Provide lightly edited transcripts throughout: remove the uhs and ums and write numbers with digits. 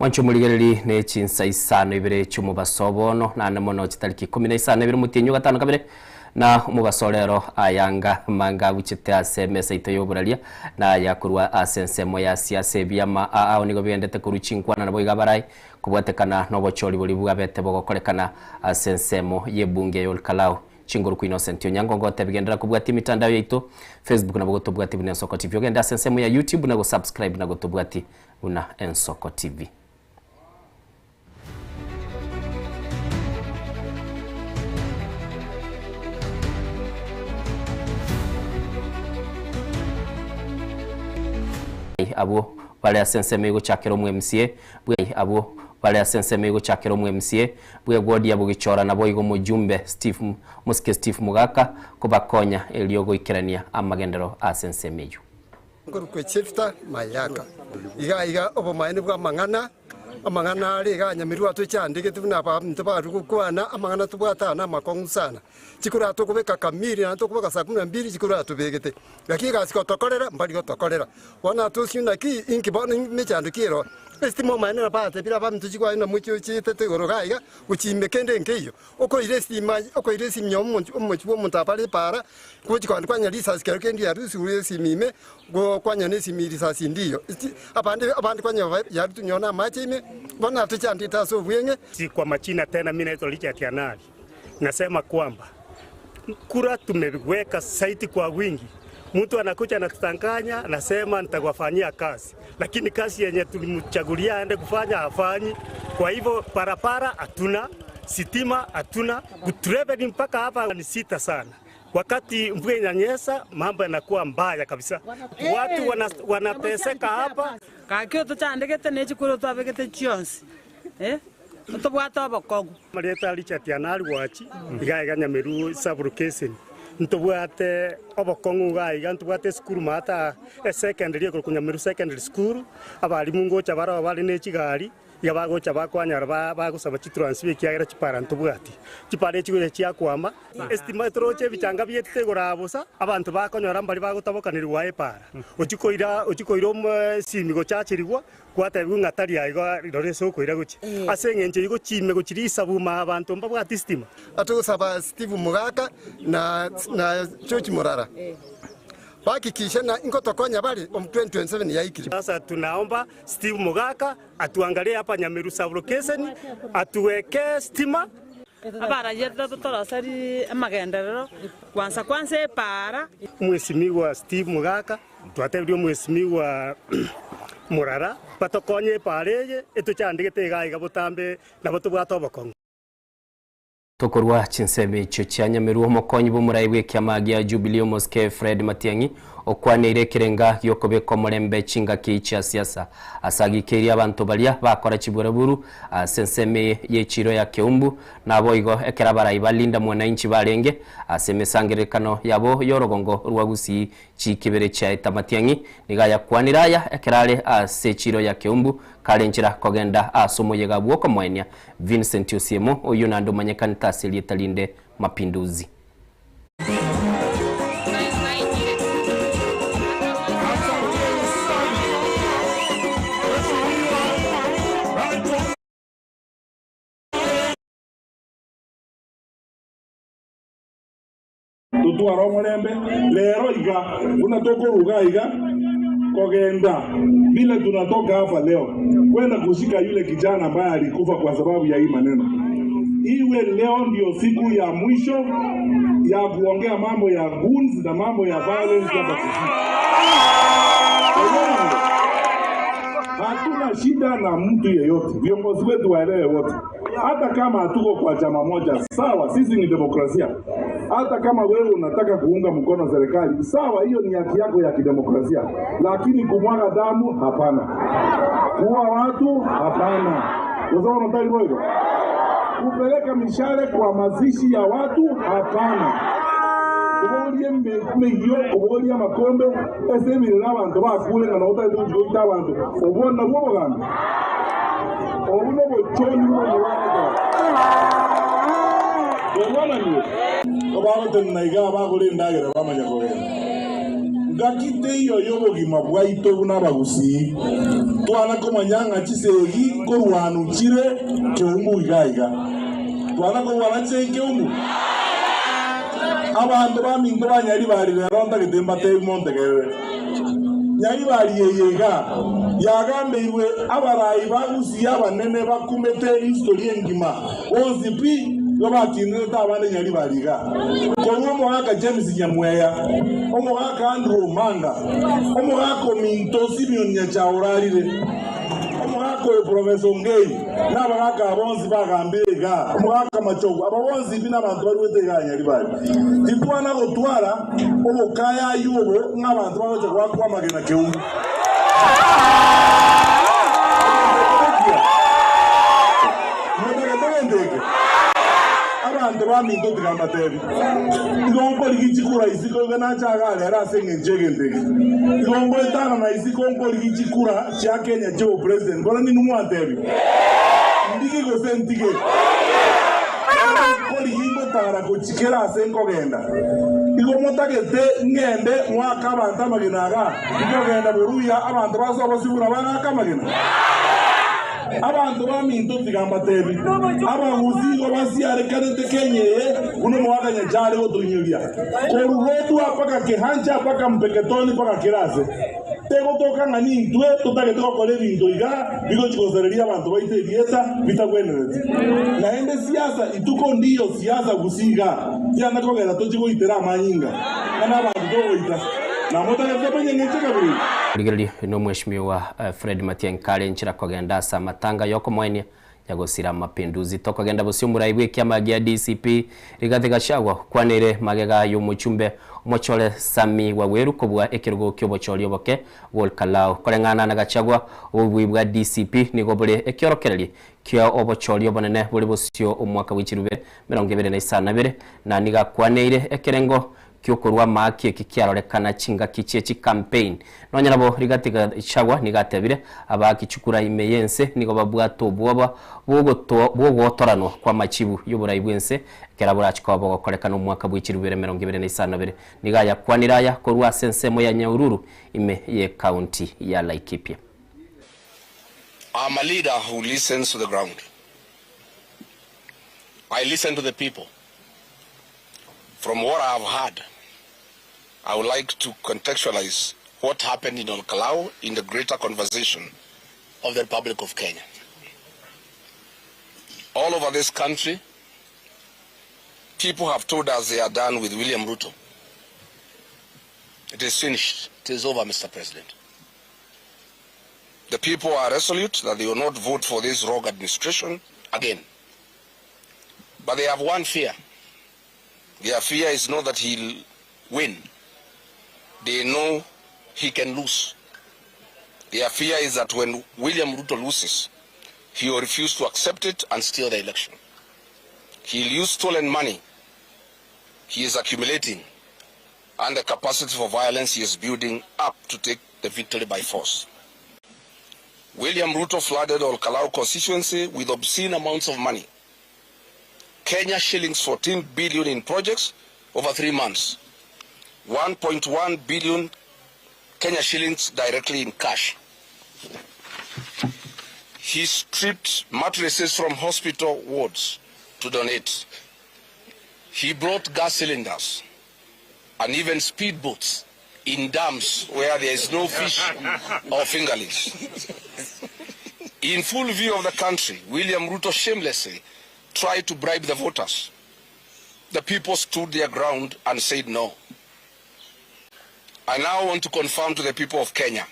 Mwanche omorigereri ne chinsa isano ibere chi'omobaso bono, naende mono chitariki ikomi na isano ibere omotienyi o gatano kabere, na omobaso rero ayanga manga abuchete ase emesa yaito y'oboraria, na aya korwa ase ensemo ya siasa ebiama aao nigo bigendete korwa chinkwana naboigo abarai kobwatekana nobochori boria bwabete bogokorekana ase ensemo y'ebunge ya Olkalau. Chinguru Innocent Onyango ngotebi genderera kobwatia emitandao yaito, Facebook nabo gotobwatia buna Ensoko TV ogende ase ensemo ya YouTube na gosubscribe na gotobwatia buna Ensoko TV. Abwo bare ase ensemo egochakera omo-MCA bwe abwo bare ase ensemo egochakera omo-MCA bw'ewodi ya Bogichora naboigo omojumbe Steve Mosike Steve Mogaka kobakonya erio goikerania amagenderero ase ensemo eyio. Nkorokwa Jefta Mayaka. Iga iga obomaene bw'amang'ana, amang'ana are iga anyamerwe atochandegete buna abanto barwe gokwana, amang'ana tobwate aa namakong'u sana. Chikura tokobeka kamiri naende tokobeka saa kumi na mbili chikura atobegete. Naki egasi gotokorera mbari gotokorera. Bono atosio naki inki bono emechando ki ero? Esitima omaene nabatebire abaminto chigwaye na mochie ochietete igoro iga iga gochia kende nkeiyo. Okoira esima, okoira esimi ya omonto omochie bw'omonto abare epaara, gochia kogenda kwanyora risasi kero kende riarusigwe esimi ime, go kwanyora na esimi risasi ndiyo. Esti abande abande kwanyora ba yarutu nonye na amache ime, bono natochandete ase obweng'e. Si kwa majina tena mi naitwa Richard Anali nasema kwamba kura tumeweka saiti kwa wingi mtu anakuja anatutanganya anasema nitakuwafanyia kazi lakini kazi yenye tulimchagulia aende kufanya hafanyi kwa hivyo barabara hatuna sitima hatuna kutravel mpaka hapa ni sita sana wakati mvua inanyesha mambo yanakuwa mbaya kabisa watu wana, wanateseka hapa Gaki otochandegete ne chikura otwabegete chionsi, eh, ntobwate obokong'u. Marieta Richard Anari Gwachi, iga iga Nyameru sub-location. Ntobwate obokong'u iga iga, ntobwate esukuru maata esecondary ekorokwa Nyameru Secondary School, abalimu ngocha baroo bare ne chigari, iga bagocha bakwanyora ba bagosaba chitransfer ekiagera chipara ntobwati. Chipara echi gocha chiakwama, estima toroche ebichanga biaito tegoraa bosa, abanto bakonyora mbari bagotabokanerigwa epara. Ochia koira ochia koira omo esimi gochacherigwa, Gwatebigwe ng'a tari aiga rirorio ase okoira gochia, ase engencho eyio gochia ime gochia risabu ime abanto mbabwati sitima. Atogosaba Steve Mogaka na na George Morara bahakikishe na ingotokonya bare om 2027 yaikire. Sasa tunaomba Steve Mogaka atuangalie hapa Nyamiru sub location atuwekee stima. Abarayia totoroserie amagenderero kwansa kwansa epaara. Mheshimiwa Steve Mogaka Twatebirie omwesimigwa Murara batokonye epaara eye etochandegete iga iga botambe nabo tobwate obokong'u. Tokorwa chinsemo echio chia Nyameru, omokonyi bw'omorai bw'ekiama gia Jubilee Omosike Fred Matiang'i okwaneire ekerenga gi'okobeka omorembe chingaki chia siasa ase agikeirie abanto baria bakora chiburaburu ase ensemo eye y'echiro ya Keumbu Naboigo ekero abarai ba Linda Mwananchi barenge ase emesangererekano yabo y'orogongo rwa Gusii Chikibere chiaeta matiang'i, nigo ayakwanire aya ekero are ase echiiro ya Keumbu, kare nchera kogenda ase omoyega bw'okomoenia Vincent Osiemo, oyio naende omanyekanete ase erieta rinde Mapinduzi. Totware omorembe rero iga, buna tokoruga iga kogenda vile tunatoka hapa leo kwenda kushika yule kijana ambaye alikufa kwa sababu ya hii maneno. Iwe leo ndio siku ya mwisho ya kuongea mambo ya goons na mambo ya violence hapa Kisii. Hatuna shida na mtu yeyote, viongozi wetu waelewe wote, hata kama hatuko kwa chama moja, sawa, sisi ni demokrasia. Hata kama wewe unataka kuunga mkono serikali, sawa, hiyo ni haki yako ya kidemokrasia, lakini kumwaga damu, hapana. Kuua watu, hapana. Kwa sababu hivyo, kupeleka mishale kwa mazishi ya watu, hapana. Obogorie emeyio, obogorie amakombe, ase emirero abanto bakure ng'a nabo otagete gochia goita abanto, obwo nabwo obogambi? Obwo nobochoni bw'omorwani ekero. Twaigwananire? Bagotenena igaa bagore endagera bamanya kogenda. Ngaki teiyo y'obogima bwaito buna abagusii, twana komanya ng'a chisegi nkorwanu chire keumbu iga iga. Twana korwana chisegi keumbu? Abanto baminto ba Nyaribari rero ntagete mbatebi montegerere. Nyaribari eye iga yagambeirwe abarai ba Gusii abanene bakumete history engima bonsi pi igo bakinderete abande Nyaribari iga. Korwa omogaka James Nyamweya, omogaka Andrew Omanga, omogaka ominto Simeon Nyachae orarire, Omogaka oyo Professor Ongei na abagaka aba bonsi bagambire igaa, omogaka Machogu, aba bonsi pi nabanto baruete igaa Nyaribari. Titwana gotwara obokayayu obo ng'a abanto bagocha goakwa amagena keumbu. Motagete gento eke? Abanto baminto tiga mbatebi. Igo nkorigia chikura isiko iga nache igaa rero ase engencho y'egento eke. Igo ngoetanana isiko nkorigia chikura chia Kenya chi'obopresident. Bono ninwe mwantebia, Ndige gose ntige? Nkorigia ngotara gochia kera ase nkogenda. Igo motagete ng'ende ngoake abanto amagena igaa? Nkogenda boruya abanto base obosio buna bagaaka amagena? Abanto baminto tiga mbatebi, Abagusi igo basiarekanete Kenya eye buna omogaka Nyachae are gotoinyoria, korwa Lodwar mpaka Kehancha mpaka Mpeketoni mpaka kera ase. Tegotoka ng'a nintwe totagete gokora ebinto iga bigochia gosareria abanto baito erieta bitagwenereti. Naende siasa ituko ndiyo siasa gusii iga tiana kogera tochie goitera amanyinga ng'a nabanto togoita. Namotagete tomenye ng'encho kabere? Rigereria nomweshimiwa Fred Matiang'i kare nchera kogenda ase amatanga yokomoenia nyagosira mapinduzi. Tokogenda bosio omorai bw'ekiama gia DCP Rigathi Gachagua okwanire magega y'omochumbe omochore Sammy Waweru kobua ekerogo ki'obochori oboke bw'Olkalau. Koreng'ana na Gachagua, obobui bwa DCP nigo bore ekiorokererio kia obochori obonene bore bosio omwaka bw'echirubere 25 na nigo akwaneire ekerengo Ki'okorua amaaki eki kiarorekana chingaki chie chicampaign. Nonya nabo Rigathi Gachagua nigo atebire, Abaaki chikura ime y'ense nigo babwate obwoba bw'ogotoranwa kw'amachibu y'oborai bw'ense ekero borache koba bogokorekana omwaka bw'echirubere 25. Nigo ayakwanire aya korwa ase ensemo ya Nyahururu ime y'ecounty ya Laikipia. I'm a leader who listens to the ground. I listen to the people. From what I have heard, I would like to contextualize what happened in Olkalou in the greater conversation of the Republic of Kenya. All over this country, people have told us they are done with William Ruto. It is finished. It is over, Mr. President. The people are resolute that they will not vote for this rogue administration again. But they have one fear. Their fear is not that he'll win. They know he can lose. Their fear is that when William Ruto loses, he will refuse to accept it and steal the election. He'll use stolen money he is accumulating and the capacity for violence he is building up to take the victory by force. William Ruto flooded Olkalou constituency with obscene amounts of money. Kenya shillings 14 billion in projects over 3 months. 1.1 billion Kenya shillings directly in cash. He stripped mattresses from hospital wards to donate. He brought gas cylinders and even speedboats in dams where there is no fish or fingerlings. In full view of the country, William Ruto shamelessly tried to bribe the voters. The people stood their ground and said no. I now want to confirm to the people of Kenya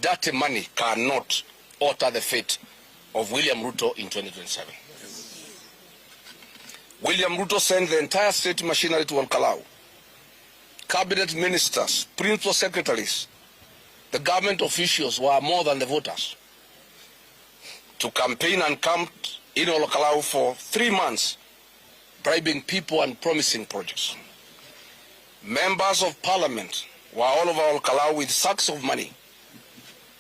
that money cannot alter the fate of William Ruto in 2027. William Ruto sent the entire state machinery to Olkalou. Cabinet ministers, principal secretaries, the government officials were more than the voters. To campaign and camp in Olkalou for 3 months, bribing people and promising projects. Members of parliament were all over Olkalou with sacks of money.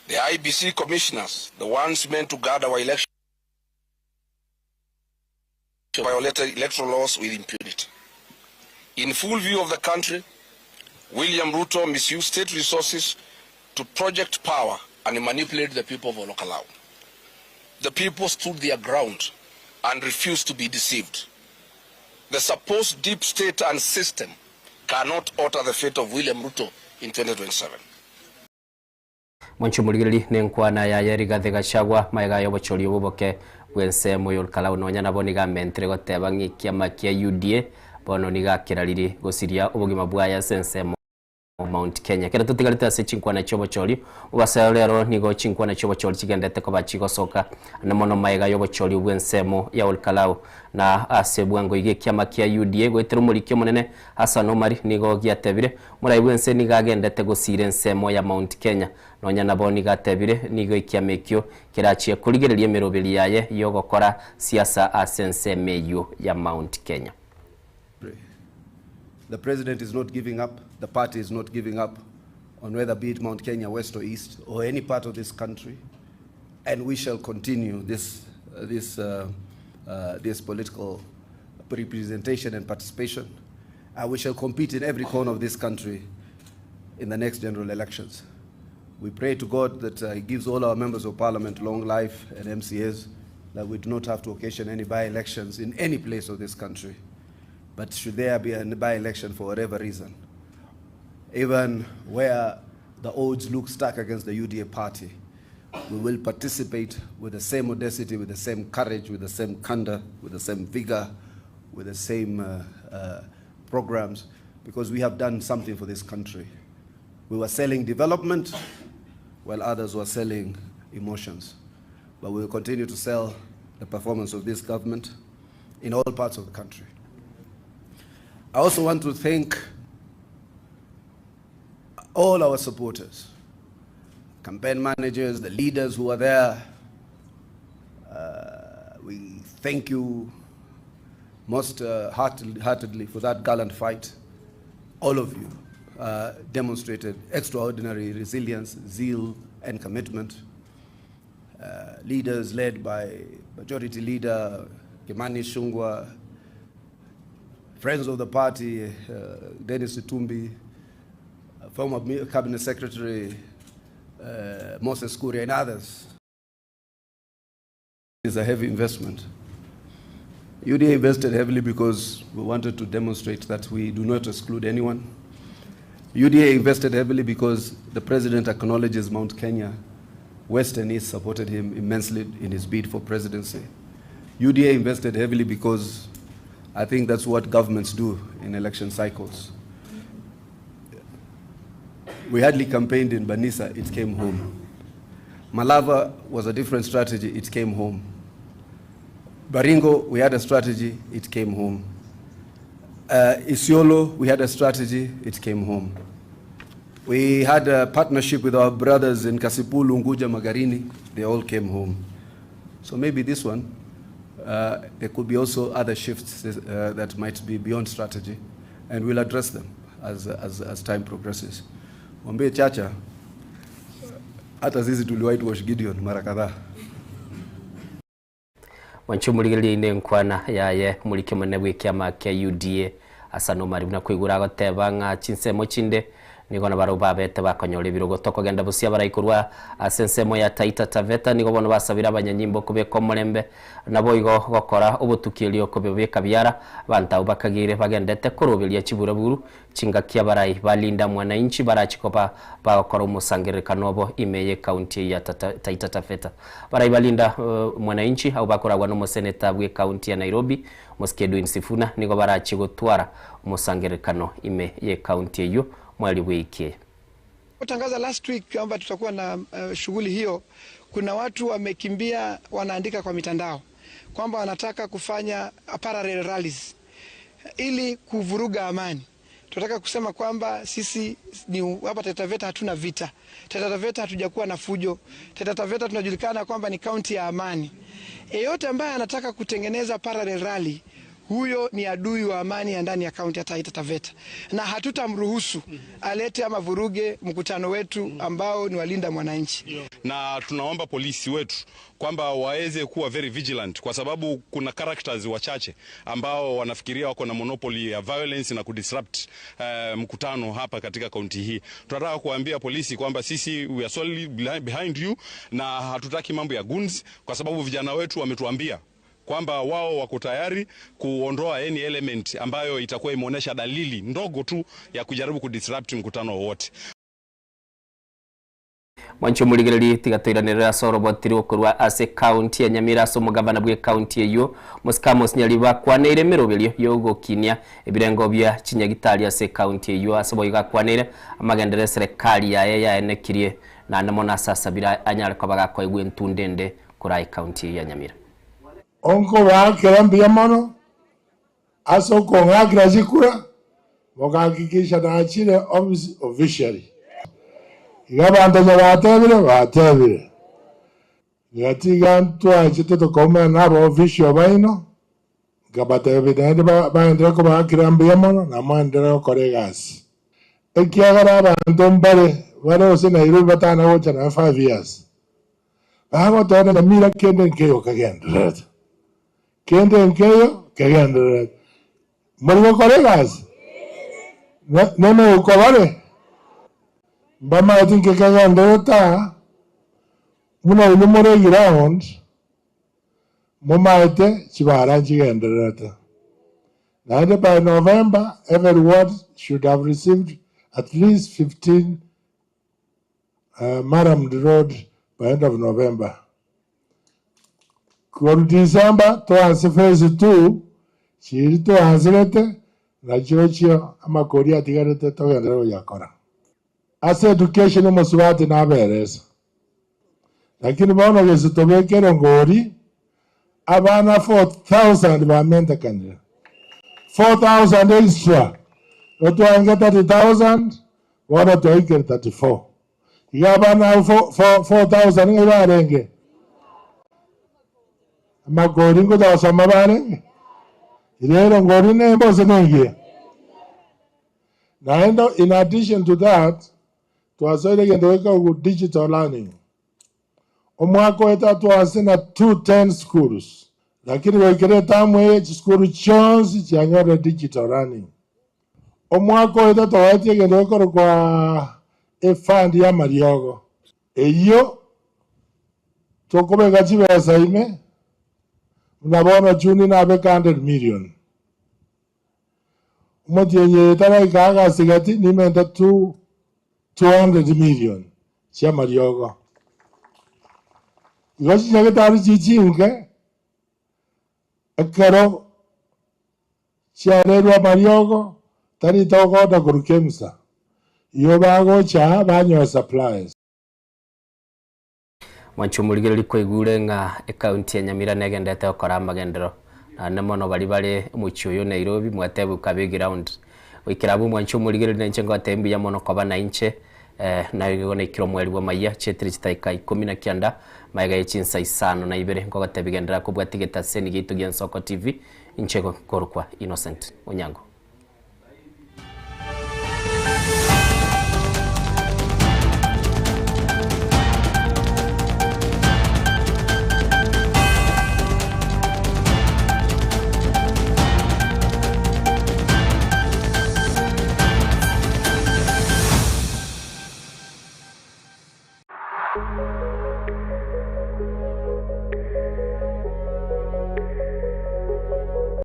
The IBC commissioners, the ones meant to guard our election, violated electoral laws with impunity. In full view of the country, William Ruto misused state resources to project power and manipulate the people of Olokalau. The people stood their ground and refused to be deceived. The supposed deep state and system cannot alter the fate of William Ruto in 2027. Mwanche omorigereria nenkwana yaye Rigathi Gachagua magega y'obochori oboboke bw'ensemo y'Olkalau nonya nabo nigo amentire goteba ng'a ekiama kia UDA bono nigo akerariri gosiria obogima bwaye ase ensemo Mount Kenya. Ekero totigarete ase chinkwana chi'obochori, obasayo rero nigo chinkwana chi'obochori chigendete koba chigosoka na mono magega y'obochori bw'ensemo ya Olkalau na ase bwango iga ekiama kia UDA goetera omoriki omonene Hassan Omari nigo giatebire Morai bw'ense nigo agendete gosiira ensemo ya Mount Kenya. Nonya nabo nigo atebire nigo ekiama ekio kerachie korigereria emeroberi yaye y'ogokora siasa ase ensemo eyio ya Mount Kenya. The president is not giving up, the party is not giving up on whether be it Mount Kenya West or East or any part of this country, and we shall continue this, this, uh, uh, this political representation and participation. Uh, we shall compete in every corner of this country in the next general elections. We pray to God that uh, He gives all our members of parliament long life and MCAs, that we do not have to occasion any by-elections in any place of this country. But should there be a by-election for whatever reason, even where the odds look stacked against the UDA party, we will participate with the same audacity, with the same courage, with the same candor, with the same vigor, with the same uh, uh, programs, because we have done something for this country. We were selling development while others were selling emotions. But we will continue to sell the performance of this government in all parts of the country. I also want to thank all our supporters, campaign managers, the leaders who are there. Uh, we thank you most uh, heartedly for that gallant fight. All of you uh, demonstrated extraordinary resilience, zeal, and commitment. Uh, leaders led by Majority Leader Kimani Ichung'wah, friends of the party, uh, Dennis Itumbi, uh, former Cabinet Secretary uh, Moses Kuria, and others. Is a heavy investment. UDA invested heavily because we wanted to demonstrate that we do not exclude anyone. UDA invested heavily because the president acknowledges Mount Kenya. West and East supported him immensely in his bid for presidency. UDA invested heavily because I think that's what governments do in election cycles. We hardly campaigned in Banisa, it came home. Malava was a different strategy, it came home. Baringo, we had a strategy, it came home. Uh, Isiolo, we had a strategy, it came home. We had a partnership with our brothers in Kasipul, Unguja, Magarini, they all came home. So maybe this one, uh, there could be also other shifts uh, that might be beyond strategy, and we'll address them as, as, as time progresses. Mwambie Chacha, hata sisi tuli whitewash Gideon mara kadhaa. Mwanche omorigereria ine enkwana yaye omoriki omonene bw'ekiama kia UDA Hassan Omari buna koigura agoteba ng'a chinsemo chinde nigo nabarabwo babete bakonyora ebirogo tokogenda bosia baraikorwa ase ensemo ya Taita Taveta nigo bono basabire abanyanyimbo kobeka omorembe naboigo gokora obotuki erio kobobeka biara abanto abwo bakageire bagendete koroberia chiburaburu chingaki abarai ba Linda Mwananchi barachi koba bagokora omosangererekano obo ime ye county ya Taita Taveta. Abarai ba Linda Mwananchi abwo bakoragwa na omoseneta bwe county ya Nairobi Mosike Edwin Sifuna nigo barachi gotwara omosangererekano ime ye county eyio mweri bweikie. Tangaza last week kwamba tutakuwa na uh, shughuli hiyo. Kuna watu wamekimbia wanaandika kwa mitandao kwamba wanataka kufanya parallel rallies ili kuvuruga amani. Tunataka kusema kwamba sisi ni hapa Taita Taveta hatuna vita. Taita Taveta hatujakuwa na fujo. Taita Taveta tunajulikana kwamba ni kaunti ya amani. Yeyote ambaye anataka kutengeneza parallel rally Huyo ni adui wa amani ya ndani ya kaunti ya Taita Taveta, na hatutamruhusu alete ama vuruge mkutano wetu ambao ni walinda mwananchi. Na tunaomba polisi wetu kwamba waweze kuwa very vigilant, kwa sababu kuna characters wachache ambao wanafikiria wako na monopoly ya violence na kudisrupt mkutano hapa katika kaunti hii. Tunataka kuambia polisi kwamba sisi we are solidly behind you na hatutaki mambo ya guns, kwa sababu vijana wetu wametuambia kwamba wao wako tayari kuondoa any element ambayo itakuwa imeonyesha dalili ndogo tu ya kujaribu kudisrupt mkutano wowote. Mwancho morigereria tiga toiranerere ase oroboti rokorwa ase ekaunti ya Nyamira ase omogabana bwe ekaunti eyio Mosike Amos Nyaribo akwaneire emeroberio yogokinia ebirengo bia chinyagitari ase ekaunti eyio ase boigo akwaneire amagenderero eserekari yaye yaenekirie naende mono ase asabire anyare koba gakoegwa entunda ende korwa ekaunti eyio ya Nyamira. Onkobaakera mbuya mono ase okong'akera chikura, mogahakikisha nachire office officially. Iga abanto onye batebire, batebire. Iga tiga ntwanchete tokaumera na aba official baino, nkabatebia naende baenderere kobaakera mbuya mono na moenderere gokora egasi. Ekiagera abanto mbare bare gose Nairobi batana gocha nonya 5 years, bagoteba Nyamira kende nkeiyo kegendererete, kende nkeiyo kegendererete. Mori gokora egasi nemeuko bare mbamaeti nke kegendererete aa buna inwe more eground momaete chibara nchigendererete. Naende by November every ward should have received at least 15 murram road by end of November. Korwa December toanse phase 2 chiri toanserete nachio amakori atigarete togenderere goyakora. Ase education omosubati naberesa lakini bono gese tobekere ngori abana 4000 bamentekanire 4000 extra otwange 30000 bono twaikere 34 iga abana 4000 ng'ai barenge amakori ngochagosoma barenge rero ngori nembose nengiya. Naende in addition to that twasoire gento gekagu digital learning. Omwaka oeta twase na 210 schools lakini goikera etamu eye chisukuru chionsi chianyorire digital learning. Omwaka oeta twaetie egento gekorokwa efund ya amariogo eyio tokobeka chibesa ime buna bono June nabeka 100 million omotienyi taraika agasigati nimente 200 million chia amariogo igo chinyagitari chichinke ekero chiarerwa amariogo tari togoda korwa KEMSA iyo bagocha banyoa supplies. Mwancho morigereria kwaigure ng'a ekaunti ya Nyamira negendete gokora amagendero naende mono bari bare omochie oyo Nairobi mwatebwa kabe eground goikera abwo mwancho morigereria nainche ngotebia mbuya mono koba nainche naigo naikire omweri bwa maiya chietire chidakika 19 maega ya chinsa 52 ngogotebia gendera kobwatia egetaseni giaito gia Nsoko TV inche korokwa Innocent Onyango.